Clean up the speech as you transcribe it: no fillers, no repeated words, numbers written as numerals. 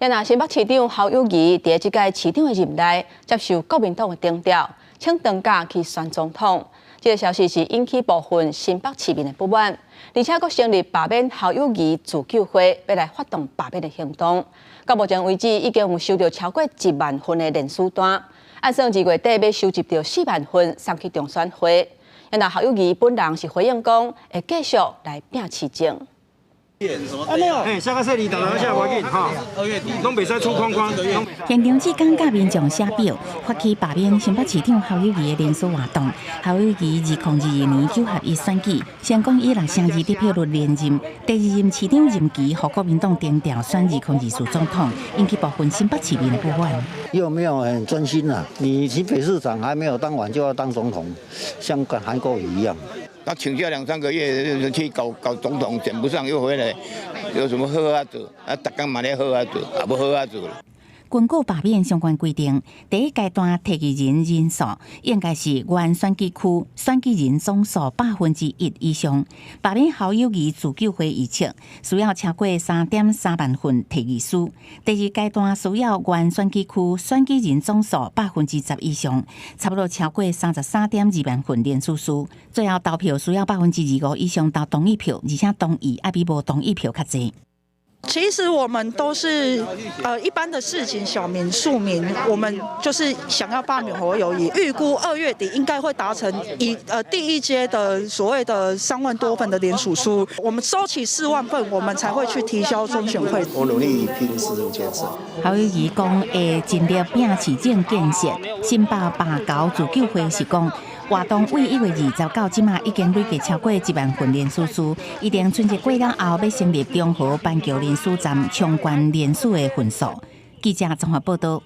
若新北市長侯友宜佇這屆市長的任內接受國民黨的徵調，請長假去選總統。這个消息是引起部分新北市民的不滿，而且閣成立罷免侯友宜自救會，欲來發動罷免的行動。到目前為止，已經有收著超過1萬份的聯署單，按算2月底欲收集著4萬份送去中選會。若侯友宜本人是回應講，會繼續來拼市政。哎，下個月你等一下，我緊哈，攏袂使出框框。現場志剛佮民眾寫表，發起罷免新北市長侯友宜的聯署活動。侯友宜2022年9合一選舉成功以6成2得票率連任，第二任市長任期予國民黨徵調選2024總統，引起部分新北市民的不滿。又沒有很專心啊！你新北市長還沒有當完就要當總統，像跟韓國瑜一樣。他請假兩三個月去搞搞總統，選不上又回來，有什麼好啊做？啊，逐工嘛咧好啊做，也無好啊做。根據罷免相關規定，第一階段提議人人數應該是原選舉區選舉人總數1%以上。罷免侯友宜自救會預測需要超過3.3萬份提議書。第二階段需要原選舉區選舉人總數10%以上，差不多超過33.2萬份聯署書。最後投票需要25%以上投同意票，而且同意愛比無同意票較濟。其實我們都是一般的市井小民、庶民，我們就是想要罷免侯友宜。預估2月底應該會達成一第一階的所謂的3萬多份的聯署書，我們收齊4萬份，我們才會去提交中選會。我努力拼市政建設。侯友宜講會盡力拼市政建設，新北罷侯自救會是講，活動對1月20到這馬已經累計超過1萬份聯署書，預定春節過了後欲成立中和板橋聯署站，衝關聯署的份數。記者綜合報道。